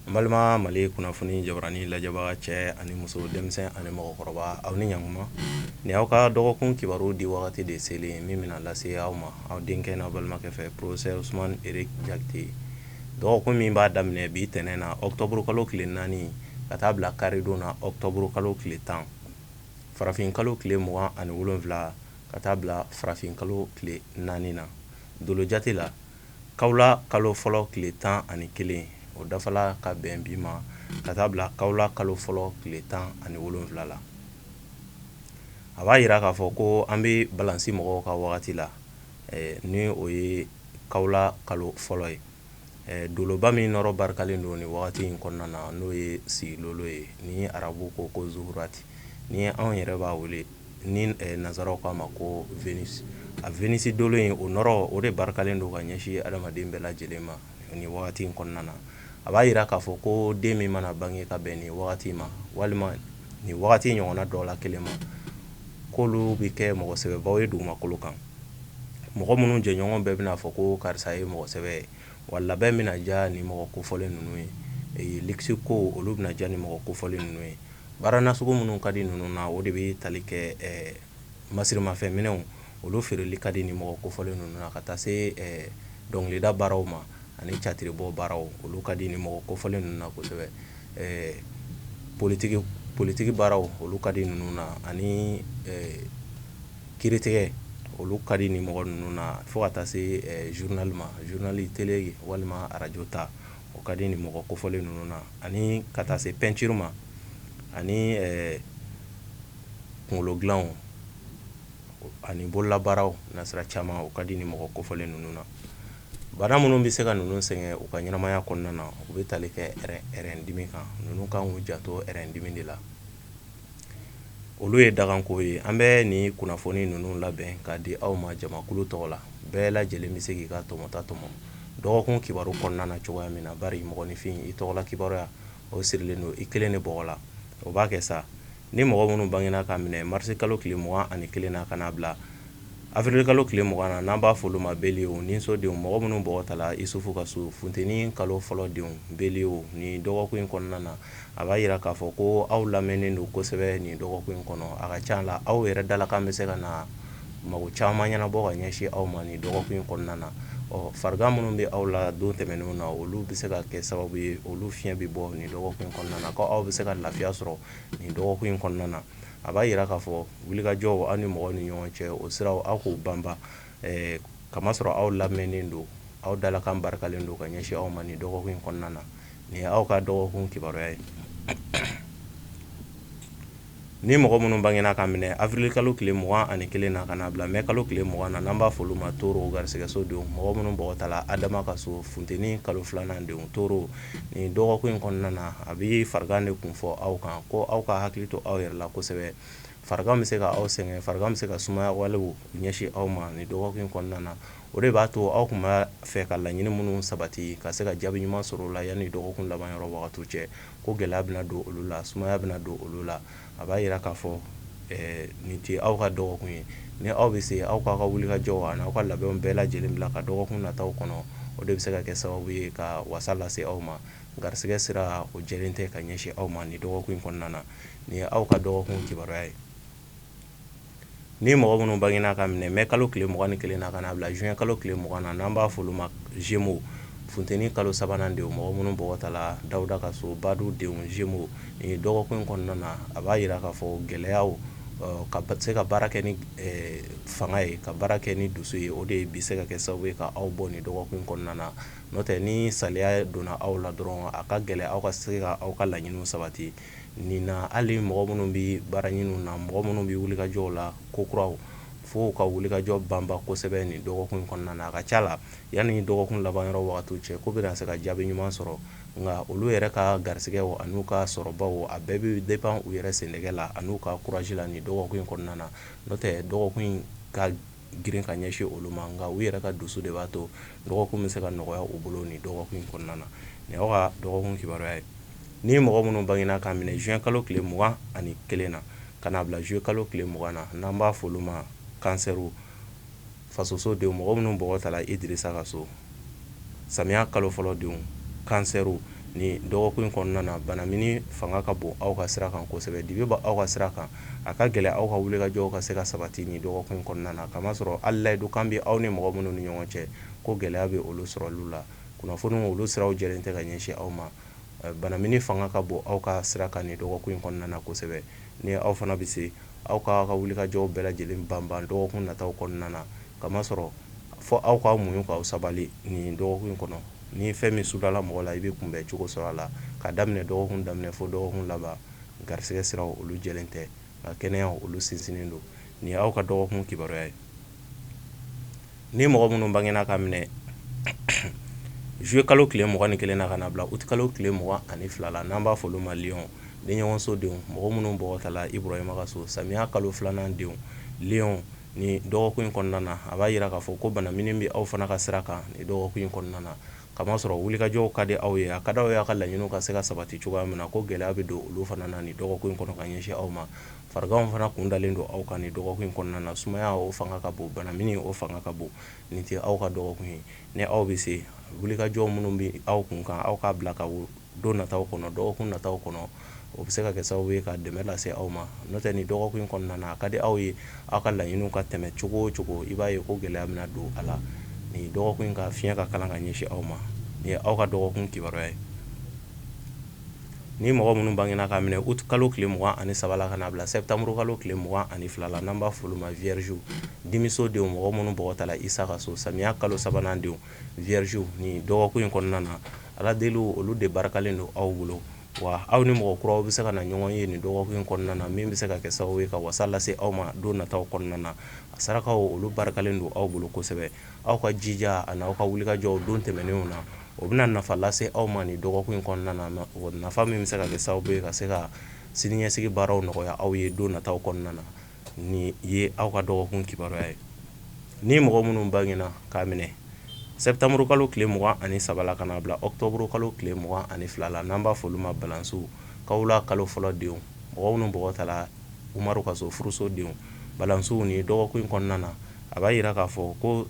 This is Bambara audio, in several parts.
N balima Mali kunnafoni jabarani lajɛbaga cɛ ani muso, denmisɛn ani mɔgɔkɔrɔba, aw ni ɲankuma. Ni aw ka dɔgɔkun kibaru di wagati de selen min bɛna lase aw ma aw denkɛ n'aw balimakɛ fɛ, professeur Ousmane Eric Diakité. Dɔgɔkun min b'a daminɛ bi tɛnɛn na, octobre kalo tile 4, ka taa bila karidon na, octobre kalo tile 10, farafin kalo tile 27, ka taa bila farafin kalo tile 4 na, dolo jate la, kawula kalo fɔlɔ tile 11, o dafala ka bɛn bi ma, ka taa bila kawula kalo fɔlɔ tile 17 la. A b'a jira k'a fɔ ko an bɛ balansi mɔgɔw ka wagati la, ni o ye kawula kalo fɔlɔ ye. Doloba min nɔrɔ barikalen don nin wagati in kɔnɔna na, n'o ye sigilolo ye, ni arabu ko ko zuhurati, ni anw yɛrɛ b'a wele, ni nansaraw k'a ma ko Vénus. A Vénus dolo in, o nɔrɔ o de barikalen don ka ɲɛsin adamaden bɛɛ lajɛlen ma nin wagati in kɔnɔna na. A b'a jira k'a fɔ ko den min mana bange ka bɛn nin wagati ma, walima nin wagati ɲɔgɔnna dɔ la kelen ma, k'olu bɛ kɛ mɔgɔ sɛbɛbaw ye dugumakolo kan, mɔgɔ minnu jɛɲɔgɔn bɛɛ bɛna fɔ ko karisa ye mɔgɔ sɛbɛ ye. Wa labɛn bɛna diya nin mɔgɔ kofɔlen ninnu ye, luxe ko olu bɛna diya nin mɔgɔ kofɔlen ninnu ye. Baara nasugu minnu ka di ninnu na, o de bɛ tali kɛ masirimafɛn minɛnw, olu feereli ka di nin mɔgɔ kofɔlen ninnu na, ka taa se dɔnkilida baaraw ma ani catiribɔ baaraw, olu ka di nin mɔgɔ kofɔlen ninnu na kosɛbɛ. Politiki baaraw, olu ka di ninnu na, ani kiiritigɛ, olu ka di nin mɔgɔ ninnu na, fo ka taa se journal ma, journal télé walima arajo ta, o ka di nin mɔgɔ kofɔlen ninnu na, ani ka taa se peinture ma, ani kunkolo dilanw ani bololabaaraw nasira caman, o ka di nin mɔgɔ kofɔlen ninnu na. Bana minnu bɛ se ka ninnu sɛgɛn u ka ɲɛnamaya kɔnɔna na, u bɛ tali kɛ rein dimi kan. Ninnu kan k'u janto rein dimi de la. Olu ye daganko ye. An bɛ nin kunnafoni ninnu labɛn k'a di aw ma jamakulu tɔgɔ la. Bɛɛ lajɛlen bɛ se k'i ka tɔmɔta tɔmɔ dɔgɔkun kibaru kɔnɔna na cogoya min na, bari mɔgɔninfin, i tɔgɔla kibaruya o sirilen don i kelen de bɔgɔ la. O b'a kɛ sa, ni mɔgɔ minnu bangena ka minɛ marisi kalo tile 21 na ka n'a bila avril kalo tile 20 na, n'an b'a fɔ olu ma bélier, ninsodenw, mɔgɔ minnu bɔgɔ tala Isufu ka so, funteni kalo fɔlɔ denw, bélier, nin dɔgɔkun in kɔnɔna na, a b'a jira k'a fɔ ko aw lamɛnnen don kosɛbɛ nin dɔgɔkun in kɔnɔ. A ka ca la, aw yɛrɛ dalakan bɛ se ka na mago caman ɲɛnabɔ ka ɲɛsin aw ma nin dɔgɔkun in kɔnɔna na. Ɔ farigan minnu bɛ aw la don tɛmɛnenw na, olu bɛ se ka kɛ sababu ye olu fiɲɛ bɛ bɔ nin dɔgɔkun in kɔnɔna na, ko aw bɛ se ka lafiya sɔrɔ nin dɔgɔkun in kɔnɔna na. A b'a jira k'a fɔ wulikajɔw aw ni mɔgɔw ni ɲɔgɔn cɛ, o siraw, aw k'u banba, kamasɔrɔ aw lamɛnnen don, aw dalakan barikalen don ka ɲɛsin aw ma nin dɔgɔkun in kɔnɔna na. Nin ye aw ka dɔgɔkun kibaruya ye. Ni mɔgɔ minnu bangena ka minɛ avril kalo tile 21 na ka n'a bila mai kalo tile 20 na, n'an b'a fɔ olu ma taureau, garisɛgɛso denw, mɔgɔ minnu bɔgɔ tala Adama ka so, funteni kalo filanan denw, taureau, nin dɔgɔkun in kɔnɔna na, a bɛ farigan de kun fɔ aw kan, ko aw ka hakili to aw yɛrɛ la kosɛbɛ. Farigan bɛ se ka aw sɛgɛn, farigan bɛ se ka sumaya walew ɲɛsin aw ma nin dɔgɔkun in kɔnɔna na. O de b'a to aw tun b'a fɛ ka laɲini minnu sabati ka se ka jaabi ɲuman sɔrɔ o la yanni dɔgɔkun laban yɔrɔ wagati cɛ, ko gɛlɛya bɛna don olu la, sumaya bɛna don olu la. A b'a jira k'a fɔ nin tɛ aw ka dɔgɔkun ye. Ni aw bɛ se, aw k'aw ka wulikajɔw ani aw ka labɛnw bɛɛ lajɛlen bila ka dɔgɔkun nataw kɔnɔ, o de bɛ se ka kɛ sababu ye ka wasa lase aw ma. Garisɛgɛ sira o jɛlen tɛ ka ɲɛsin aw ma nin dɔgɔkun in kɔnɔna na. Nin ye aw ka dɔgɔkun kibaruya ye. Ni mɔgɔ minnu bangena ka minɛ mai kalo tile 21 na ka n'a bila juin kalo tile 20 na, n'an b'a fɔ olu ma Gémeaux, funteni kalo sabanan denw, mɔgɔ minnu bɔgɔ tala Dawuda ka so, Badu denw, Gémeaux, nin dɔgɔkun in kɔnɔna na, a b'a jira k'a fɔ gɛlɛyaw ka se ka baara kɛ ni fanga ye, ka baara kɛ ni dusu ye, o de bɛ se ka kɛ sababu ye ka aw bɔ nin dɔgɔkun in kɔnɔna na. N'o tɛ, ni saliya donna aw la dɔrɔn, a ka gɛlɛn aw ka se ka aw ka laɲiniw sabati nin na. Hali mɔgɔ minnu bɛ baara ɲiniw na, mɔgɔ minnu bɛ wulikajɔw la ko kuraw, fo ka wulikajɔ banba kosɛbɛ nin dɔgɔkun in kɔnɔna na. A ka ca la, yanni dɔgɔkun laban yɔrɔ wagati cɛ, ko bɛna se ka jaabi ɲuman sɔrɔ. Nka olu yɛrɛ ka garisɛgɛw an'u ka sɔrɔbaw, a bɛɛ bɛ dépend u yɛrɛ sendɛgɛ la an'u ka courage la nin dɔgɔkun in kɔnɔna na. N'o tɛ, dɔgɔkun in ka girin ka ɲɛsin olu ma, nka u yɛrɛ ka dusu de b'a to dɔgɔkun bɛ se ka nɔgɔya u bolo nin dɔgɔkun in kɔnɔna na. Nin y'aw ka dɔgɔkun kibaruya ye. Ni mɔgɔ minnu bangena ka minɛ juin kalo tile 21 na ka n'a bila juillet kalo tile 20 na, n'an b'a fɔ olu ma cancer, fasoso denw, mɔgɔ minnu bɔgɔ tala Idirisa ka so, samiya kalo fɔlɔ denw, cancer, Ni dɔgɔkun in kɔnɔna na, banamini fanga ka bon aw ka sira kan kosɛbɛ, dibi bɛ aw ka sira kan, a ka gɛlɛn aw ka wulikajɔw ka se ka sabati ni dɔgɔkun in kɔnɔna na, kamasɔrɔ hali layidu kan bɛ aw ni mɔgɔ minnu ni ɲɔgɔn cɛ, ko gɛlɛya bɛ olu sɔrɔli la. Kunnafoniw olu siraw jɛlen tɛ ka ɲɛsin aw ma. Banamini fanga ka bon aw ka sira kan nin dɔgɔkun in kɔnɔna na kosɛbɛ. Ni aw fana bɛ se, aw ka aw ka wulikajɔw bɛɛ lajɛlen banban dɔgɔkun nataw kɔnɔna na, kamasɔrɔ fɔ aw k'aw muɲu k'aw sabali nin dɔgɔkun in kɔnɔ. Ni fɛn min sudala mɔgɔ la, i bɛ kunbɛn cogo sɔrɔ a la. Ka daminɛ dɔgɔkun daminɛ fo dɔgɔkun laban, garisɛgɛ siraw olu jɛlen tɛ, nka kɛnɛya olu sinsinnen don. Nin ye aw ka dɔgɔkun kibaruya ye. Ni mɔgɔ minnu bangena ka minɛ juillet kalo tile 21 na ka na bila août kalo tile 22 la, n'an b'a fɔ olu ma lion, denɲɔgɔnso denw, mɔgɔ minnu bɔgɔ tala Iburahima ka so, samiya kalo filanan denw, lion, ni dɔgɔkun in kɔnɔna na, a b'a jira k'a fɔ ko banamini bɛ aw fana ka sira kan ni dɔgɔkun in kɔnɔna na, kamasɔrɔ wulikajɔw ka di aw ye, a ka di aw ye aw ka laɲiniw ka se ka sabati cogoya min na, ko gɛlɛya bɛ don olu fana na ni dɔgɔkun in kɔnɔ ka ɲɛsin aw ma. Fariganw fana kun dalen don aw kan ni dɔgɔkun in kɔnɔna na. Sumaya o fanga ka bon, banamini o fanga ka bon. Nin tɛ aw ka dɔgɔkun ye. Ni aw bɛ se, wulikajɔ minnu bɛ aw kun kan, aw k'a bila ka don nataw kɔnɔ, dɔgɔkun nataw kɔnɔ, o bɛ se ka kɛ sababu ye ka dɛmɛ lase aw ma. N'o tɛ, nin dɔgɔkun in kɔnɔna na, a ka di aw ye aw ka laɲiniw ka tɛmɛ cogo o cogo, i b'a ye ko gɛlɛya bɛna don a la. Nin dɔgɔkun in ka fiɲɛ ka kalan ka ɲɛsin aw ma. Nin ye aw ka dɔgɔkun kibaruya ye. Ni mɔgɔ minnu bangena k'a minɛ août kalo tile 23 la ka na bila septembre kalo tile 22 la, n'an b'a fɔ olu ma vierge, dimiso denw, mɔgɔ minnu bɔgɔ tala Isa ka so, samiya kalo sabanan denw, vierge, nin dɔgɔkun in kɔnɔna na, ala deliw olu de barikalen don aw bolo. Wa aw ni mɔgɔ kuraw bɛ se ka na ɲɔgɔn ye nin dɔgɔkun in kɔnɔna na, min bɛ se ka kɛ sababu ye ka wasa lase aw ma don nataw kɔnɔna na. A sarakaw olu barikalen don aw bolo kosɛbɛ. Aw ka jija ani aw ka wulikajɔw don tɛmɛnenw na, o bɛna nafa lase aw ma nin dɔgɔkun in kɔnɔna na, o nafa min bɛ se ka kɛ sababu ye ka se ka siniɲɛsigi baaraw nɔgɔya aw ye don nataw kɔnɔna na. Nin ye aw ka dɔgɔkun kibaruya ye. Ni mɔgɔ minnu bangena k'a minɛ septembre kalo tile 23 la ka n'a bila octobre kalo tile 22 la, n'an b'a fɔ olu ma balansiw, kawula kalo fɔlɔ denw, mɔgɔ minnu bɔgɔ tala Umaru ka so, furuso denw, balansiw, nin dɔgɔkun in kɔnɔna na, a b'a jira k'a fɔ ko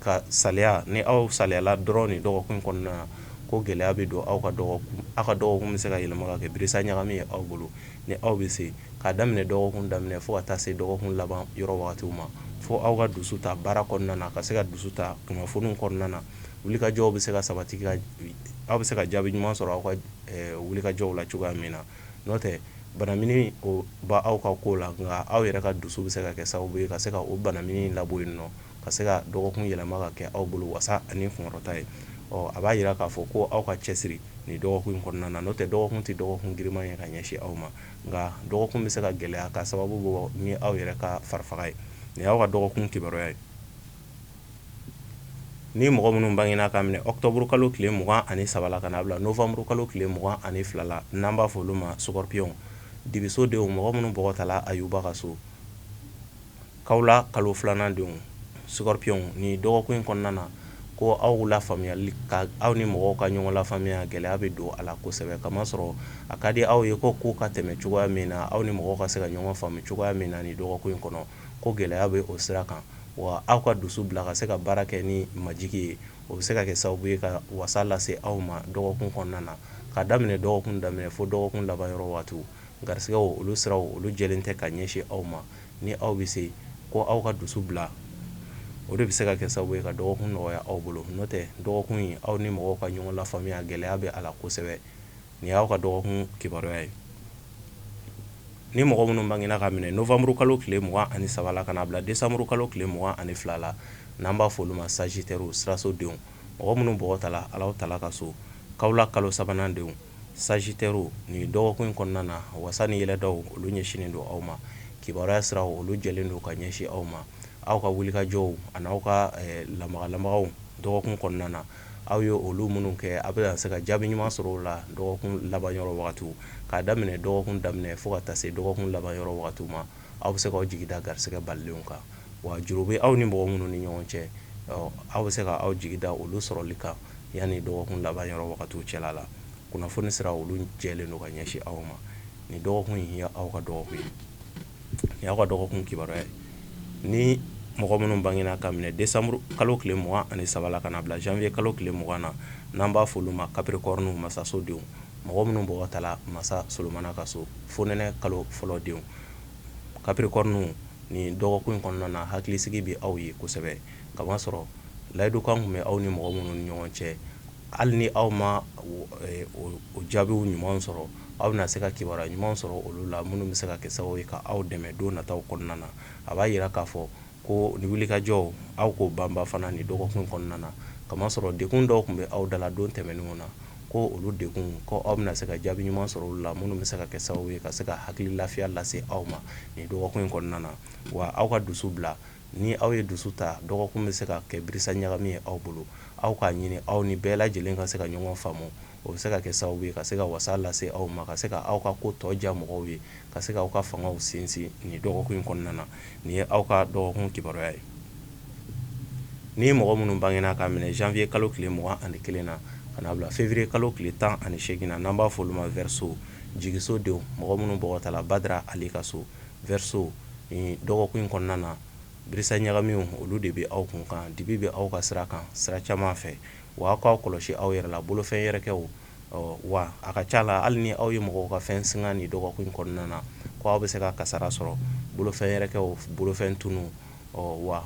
ka saliya, ni aw saliyala dɔrɔn nin dɔgɔkun in kɔnɔna na, ko gɛlɛya bɛ don aw ka dɔgɔkun, aw ka dɔgɔkun bɛ se ka yɛlɛma ka kɛ birisa ɲagami ye aw bolo. Ni aw bɛ se k'a daminɛ dɔgɔkun daminɛ fo ka taa se dɔgɔkun laban yɔrɔ wagatiw ma, fo aw ka dusu ta baara kɔnɔna na, ka se ka dusu ta kunnafoniw kɔnɔna na, wulikajɔw bɛ se ka sabati, aw bɛ se ka jaabi ɲuman sɔrɔ aw ka wulikajɔw la cogoya min na. N'o tɛ, banamini o b'aw ka ko la, nka aw yɛrɛ ka dusu bɛ se ka kɛ sababu ye ka se ka o banamini labɔ yen nɔ, ka se ka dɔgɔkun yɛlɛma ka kɛ aw bolo wasa ani kunkɔrɔta ye. Ɔ a b'a jira k'a fɔ ko aw ka cɛsiri nin dɔgɔkun in kɔnɔna na. N'o tɛ, dɔgɔkun tɛ dɔgɔkun giriman ye ka ɲɛsin aw ma, nka dɔgɔkun bɛ se ka gɛlɛya ka sababu bɔ ni aw yɛrɛ ka farifaga ye. Nin y'aw ka dɔgɔkun kibaruya ye. Ni mɔgɔ minnu bangena k'a minɛ octobre kalo tile 23 la ka n'a bila novembre kalo tile 22 la, n'an b'a fɔ olu ma scorpion, dibiso denw, mɔgɔ minnu bɔgɔ tala Ayuba ka so, kawula kalo filanan denw, scorpion, nin dɔgɔkun in kɔnɔna na, ko aw lafaamuyali ka aw ni mɔgɔw ka ɲɔgɔn lafaamuya, gɛlɛya bɛ don a la kosɛbɛ, kamasɔrɔ a ka di aw ye ko ko ka tɛmɛ cogoya min na, aw ni mɔgɔw ka se ka ɲɔgɔn faamu cogoya min na nin dɔgɔkun in kɔnɔ, ko gɛlɛya bɛ o sira kan. Wa aw ka dusu bila ka se ka baara kɛ ni majigi ye, o bɛ se ka kɛ sababu ye ka wasa lase aw ma dɔgɔkun kɔnɔna na. Ka daminɛ dɔgɔkun daminɛ fo dɔgɔkun laban yɔrɔ waatiw, garisɛgɛw olu siraw olu jɛlen tɛ ka ɲɛsin aw ma. Ni aw bɛ se ko aw ka dusu bila, o de bɛ se ka kɛ sababu ye ka dɔgɔkun nɔgɔya aw bolo. N'o tɛ, dɔgɔkun in, aw ni mɔgɔw ka ɲɔgɔn lafaamuya, gɛlɛya bɛ a la kosɛbɛ. Nin y'aw ka dɔgɔkun kibaruya ye. Ni mɔgɔ minnu bangena ka minɛ novembre kalo tile 23 la ka n'a bila décembre kalo tile 22 la, n'an b'a fɔ olu ma sagittaire, siraso denw, mɔgɔ minnu bɔgɔ tala Alahu tala ka so, kawula kalo sabanan denw, sagittaire, nin dɔgɔkun in kɔnɔna na, wasa ni yɛlɛdaw olu ɲɛsinnen don aw ma. Kibaruya siraw olu jɛlen don ka ɲɛsin aw ma. Aw ka wulikajɔw ani aw ka lamagalamaw dɔgɔkun kɔnɔna na, aw ye olu minnu kɛ, a bɛ se ka jaabi ɲuman sɔrɔ o la dɔgɔkun laban yɔrɔ wagatiw. K'a daminɛ dɔgɔkun daminɛ fo ka taa se dɔgɔkun laban yɔrɔ wagatiw ma, aw bɛ se k'aw jigi da garisɛgɛ balilenw kan. Wa juru bɛ aw ni mɔgɔ minnu ni ɲɔgɔn cɛ, aw bɛ se ka aw jigi da olu sɔrɔli kan yanni dɔgɔkun laban yɔrɔ wagatiw cɛla la. Kunnafoni sira olu jɛlen don ka ɲɛsin aw ma. Nin dɔgɔkun in ye aw ka dɔgɔkun ye. Nin y'aw ka dɔgɔkun kibaruya ye. Ni Mɔgɔ minnu bangena ka minɛ décembre kalo tile 23 la ka na bila janvier kalo tile 20 na, n'an b'a fɔ olu ma Capricorne, masaso denw, mɔgɔ minnu bɔgɔ tala masa Solomana ka so, fonɛnɛ kalo fɔlɔ denw, Capricorne, nin dɔgɔkun in kɔnɔna na, hakilisigi bɛ aw ye kosɛbɛ, kamasɔrɔ layidukan tun bɛ aw ni mɔgɔ minnu ni ɲɔgɔn cɛ, hali ni aw ma o jaabiw ɲuman sɔrɔ, aw bɛna se ka kibaruya ɲuman sɔrɔ olu la minnu bɛ se ka kɛ sababu ye ka aw dɛmɛ don nataw kɔnɔna na. A b'a jira k'a fɔ ko ni wulikajɔ aw k'o banba fana nin dɔgɔkun kɔnɔna na, kamasɔrɔ degun dɔw tun bɛ aw da la don tɛmɛnenw na, ko olu degun ko aw bɛna se ka jaabi ɲuman sɔrɔ olu la minnu bɛ se ka kɛ sababu ye ka se ka hakili lafiya lase aw ma nin dɔgɔkun in kɔnɔna na. Wa aw ka dusu bila, ni aw ye dusu ta, dɔgɔkun bɛ se ka kɛ birisa ɲagami ye aw bolo. Aw k'a ɲini aw ni bɛɛ lajɛlen ka se ka ɲɔgɔn faamu, o bɛ se ka kɛ sababu ye ka se ka wasa lase aw ma, ka se ka aw ka ko tɔ diya mɔgɔw ye, ka se ka aw ka fangaw sinsin nin dɔgɔkun in kɔnɔna na. Nin ye aw ka dɔgɔkun kibaruya ye. Ni mɔgɔ minnu bangena ka minɛ janvier kalo tile 21 na ka na bila février kalo tile 18 na, n'an b'a fɔ olu ma Verseau, jigiso denw, mɔgɔ minnu bɔgɔ tala Badara Ali ka so, Verseau, nin dɔgɔkun in kɔnɔna na, birisa ɲagamiw olu de bɛ aw kun kan, dibi bɛ aw ka sira kan sira caman fɛ. Wa aw k'aw kɔlɔsi aw yɛrɛ la bolofɛn yɛrɛkɛw. Wa a ka ca la, hali ni aw ye mɔgɔw ka fɛn singa nin dɔgɔkun in kɔnɔna na, ko aw bɛ se ka kasara sɔrɔ, bolofɛn yɛrɛkɛw, bolofɛn tunu. Wa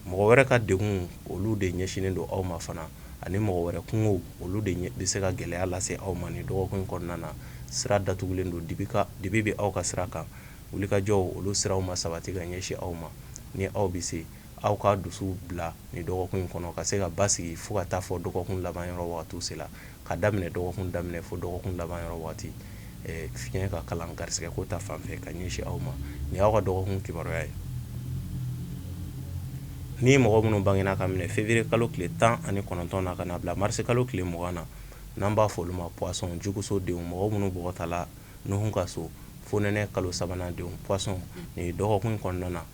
mɔgɔ wɛrɛ ka degun olu de ɲɛsinnen don aw ma fana, ani mɔgɔ wɛrɛ kungo olu de bɛ se ka gɛlɛya lase aw ma nin dɔgɔkun in kɔnɔna na. Sira datugulen don, dibi bɛ aw ka sira kan, wulikajɔw olu siraw ma sabati ka ɲɛsin aw ma. Ni aw bɛ se, aw ka dusu bila nin dɔgɔkun in kɔnɔ ka se ka basigi fo ka taa fɔ dɔgɔkun laban yɔrɔ waati sera, ka daminɛ dɔgɔkun daminɛ fo dɔgɔkun laban yɔrɔ waati, fiɲɛ ka kalan garisɛgɛ ko ta fan fɛ ka ɲɛsin aw ma. Nin y'aw ka dɔgɔkun kibaruya ye. Ni mɔgɔ minnu bangena ka minɛ février kalo tile 19 na ka na bila mars kalo tile 20 na, n'an b'a fɔ olu ma Poisson, juguso denw, mɔgɔ minnu bɔgɔ tala Nuhu ka so, fonɛnɛ kalo sabanan denw, Poisson, nin dɔgɔkun in kɔnɔna na,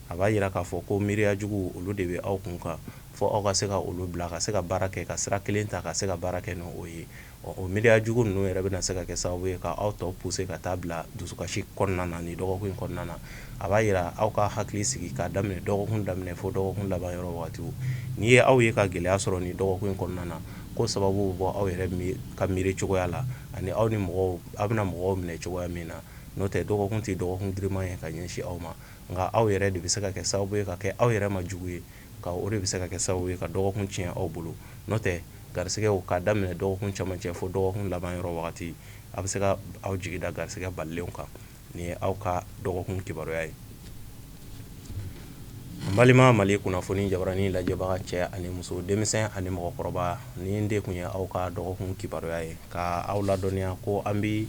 a b'a jira k'a fɔ ko miiriya jugu olu de bɛ aw kun kan, fo aw ka se ka olu bila ka se ka baara kɛ, ka sira kelen ta ka se ka baara kɛ ni o ye. O miiriya jugu ninnu yɛrɛ bɛna se ka kɛ sababu ye ka aw tɔ pousser ka taa bila dusukasi kɔnɔna na nin dɔgɔkun in kɔnɔna na. A b'a jira aw ka hakili sigi k'a daminɛ dɔgɔkun daminɛ fo dɔgɔkun laban yɔrɔ waati. N'i ye aw ye ka gɛlɛya sɔrɔ nin dɔgɔkun in kɔnɔna na, ko sababu bɛ bɔ aw yɛrɛ ka miiri cogoya la ani aw ni mɔgɔw, aw bɛna mɔgɔw minɛ cogoya min na. N'o tɛ, dɔgɔkun tɛ dɔgɔkun giriman ye ka ɲɛsin aw ma, nka aw yɛrɛ de bɛ se ka kɛ sababu ye ka kɛ aw yɛrɛ ma jugu ye, ka o de bɛ se ka kɛ sababu ye ka dɔgɔkun tiɲɛ aw bolo. N'o tɛ, garisɛgɛw k'a daminɛ dɔgɔkun cɛmancɛ fo dɔgɔkun laban yɔrɔ wagati, a bɛ se ka aw jigi da garisɛgɛ balilenw kan. Nin ye aw ka dɔgɔkun kibaruya ye. N balima Mali kunnafoni jabaranin lajɛbaga cɛ ani muso, denmisɛn ani mɔgɔkɔrɔba, nin de tun ye aw ka dɔgɔkun kibaruya ye, ka aw ladɔnniya ko an bɛ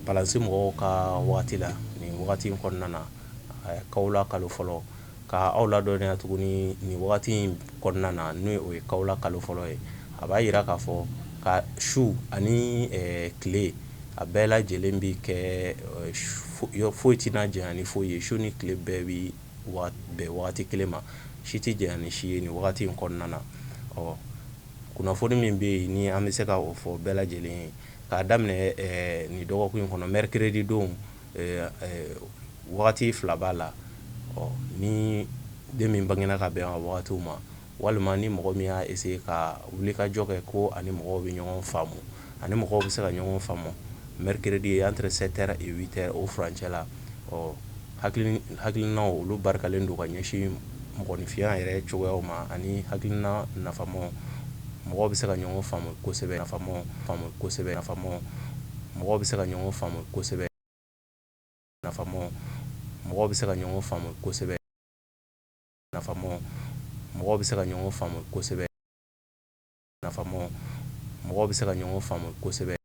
balansi mɔgɔw ka waati la nin wagati in kɔnɔna na, kawula kalo fɔlɔ. Ka aw ladɔnniya tuguni nin wagati in kɔnɔna na, n'o o ye kawula kalo fɔlɔ ye, a b'a jira k'a fɔ ka su ani tile a bɛɛ lajɛlen bɛ kɛ, foyi tɛna janya ni foyi ye. Su ni tile bɛɛ bɛ bɛn wagati kelen ma, si tɛ janya ni si ye nin wagati in kɔnɔna na. Ɔ kunnafoni min bɛ yen ni an bɛ se ka o fɔ bɛɛ lajɛlen ye, k'a daminɛ nin dɔgɔkun in kɔnɔ, mercredi don, wagati fila b'a la. Ɔ ni den min bangena ka bɛn a wagatiw ma, walima ni mɔgɔ min y'a essayer ka wulikajɔ kɛ ko ani mɔgɔw bɛ ɲɔgɔn faamu, ani mɔgɔw bɛ se ka ɲɔgɔn faamu mercredi entre 7 heures et 8 heures, o furancɛ la. Ɔ hakilinaw olu barikalen don ka ɲɛsin mɔgɔninfinya yɛrɛ cogoyaw ma, ani hakilina nafamaw, mɔgɔw bɛ se ka ɲɔgɔn faamu kosɛbɛ, nafamaw faamu kosɛbɛ, nafamaw, mɔgɔw bɛ se ka ɲɔgɔn faamu kosɛbɛ, nafamaw, mɔgɔw bɛ se ka ɲɔgɔn faamu kosɛbɛ, nafamaw, mɔgɔw bɛ se ka ɲɔgɔn faamu kosɛbɛ, nafamaw, mɔgɔw bɛ se ka ɲɔgɔn faamu kosɛbɛ.